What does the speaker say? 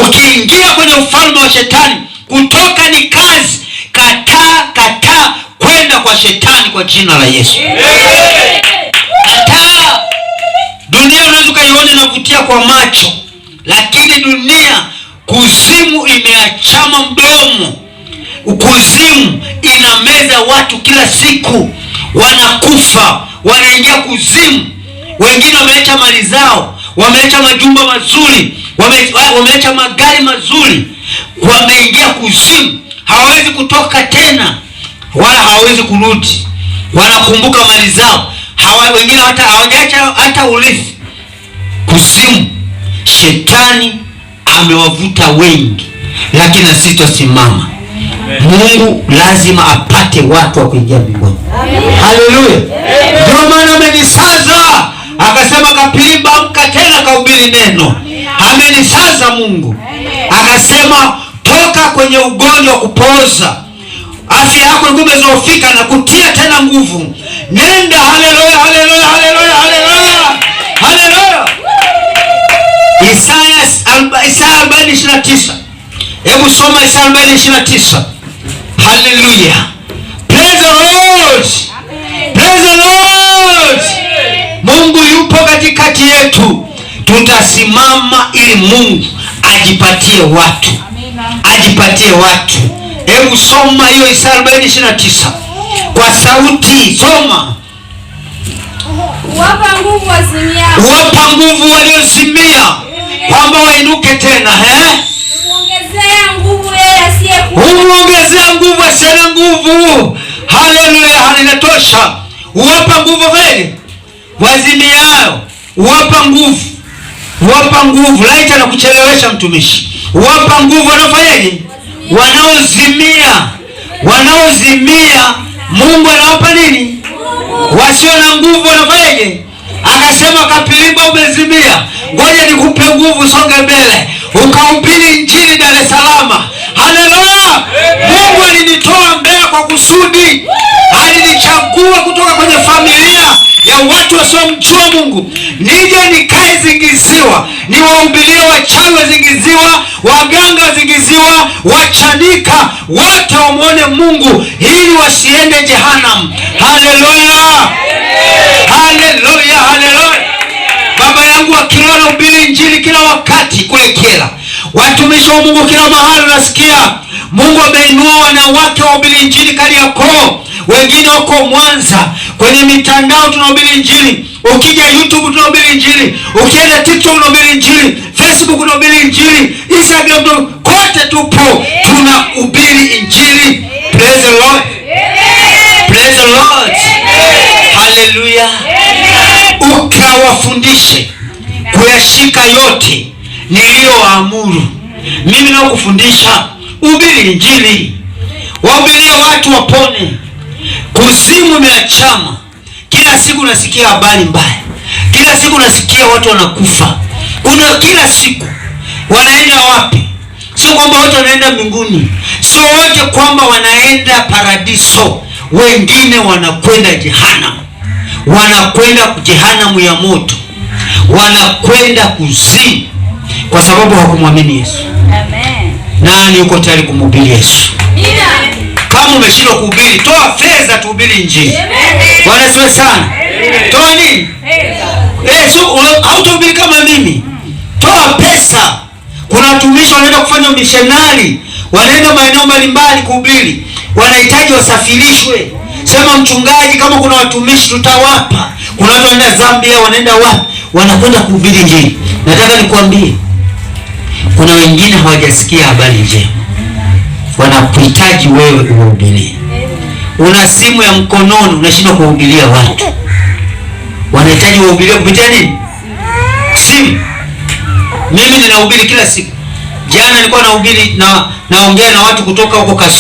Ukiingia kwenye ufalme wa shetani, kutoka ni kazi. Kataa, kataa kwenda kwa shetani kwa jina la Yesu. Kataa. Dunia unaweza ukaiona inavutia kwa macho, lakini dunia, kuzimu imeachama mdomo. Kuzimu inameza watu kila siku, wanakufa, wanaingia kuzimu. Wengine wameacha mali zao, wameacha majumba mazuri, wameacha magari mazuri, wameingia kuzimu, hawawezi kutoka tena wala hawawezi kurudi. Wanakumbuka mali zao, wengine hata hawajaacha hata urithi. Kuzimu, shetani amewavuta wengi, lakini na sisi tutasimama. Mungu lazima apate watu wa kuingia mbinguni. Haleluya! Ndio maana amenisaza akasema, Kapilimba amka tena kahubiri neno. Amenisaza Mungu akasema, toka kwenye ugonjwa wa kupooza, afya yako ilikuwa imedhoofika na kutia tena nguvu. Nenda! Haleluya, haleluya, haleluya, haleluya, haleluya! Isaya 40:29. Hebu soma Isaya 40:29. Haleluya. Praise the Lord. Praise the Lord. Mungu yupo katikati yetu. Tutasimama ili Mungu ajipatie watu. Ajipatie watu. Hebu soma hiyo Isaya 40:29. Kwa sauti soma. Wapa nguvu wazimiao. Wapa nguvu waliozimia kwamba wainuke tena, eh? Humwongezea nguvu yeye asiyekuwa. Humwongezea nguvu asiye na nguvu. Haleluya, inatosha. Huwapa nguvu vile wazimiao, huwapa nguvu, huwapa nguvu. Laita na kuchelewesha mtumishi, huwapa nguvu wanaofanyaje? Wanaozimia, wanaozimia. Mungu anawapa nini? Wasio na nguvu wanafanyaje? Akasema, Kapilimba umezimia, ngoja nikupe nguvu, songe mbele, ukahubiri injili Dar es Salaam. Haleluya! Mungu alinitoa Mbeya kwa kusudi, alinichagua kutoka kwenye familia ya watu wasiomjua Mungu, nije nikae Zingiziwa, niwahubirie wachawi wazingiziwa, waganga wazingiziwa, wachanika wote wamwone Mungu ili wasiende jehanamu. Haleluya, haleluya, haleluya! Baba yangu akiwa anahubiri injili kila wakati kule Kyela, watumishi wa Mungu kila mahali unasikia Mungu ameinua wanawake wahubiri injili Kariakoo, wengine wako Mwanza, kwenye mitandao tunahubiri injili. Ukija YouTube tunahubiri injili, ukienda TikTok tunahubiri injili, Facebook tunahubiri injili, Instagram kote tupo tunahubiri injili. Praise the Lord. Praise the Lord. Haleluya. Ukawafundishe kuyashika yote niliyowaamuru. Mimi nakufundisha ubiri injili, wahubirie watu wapone. Kuzimu imeachama. Kila siku nasikia habari mbaya, kila siku nasikia watu wanakufa. Kuna kila siku wanaenda wapi? Sio kwamba wote wanaenda mbinguni, sio wote kwamba wanaenda paradiso. Wengine wanakwenda jehanamu, wanakwenda jehanamu ya moto, wanakwenda kuzimu kwa sababu hawakumwamini Yesu. Amen. Nani yuko tayari kumhubiri Yesu? Amina. Kama umeshindwa kuhubiri, toa fedha tuhubiri injili. Bwana asifiwe sana. Toa nini? So hautahubiri kama mimi. Toa pesa. Kuna watumishi wanaenda kufanya missionary, wanaenda maeneo mbalimbali kuhubiri, wanahitaji wasafirishwe. Sema mchungaji, kama kuna watumishi tutawapa. Kuna watu wanaenda Zambia, wanaenda wapi, wanakwenda kuhubiri injili. Nataka nikwambie, kuna wengine hawajasikia habari njema, wanakuhitaji wewe uwahubirie. Una simu ya mkononi, unashindwa kuwahubiria watu, wanahitaji wahubirie kupitia nini? Simu. Mimi ninahubiri kila siku. Jana nilikuwa nahubiri na naongea na watu kutoka huko Kasulu.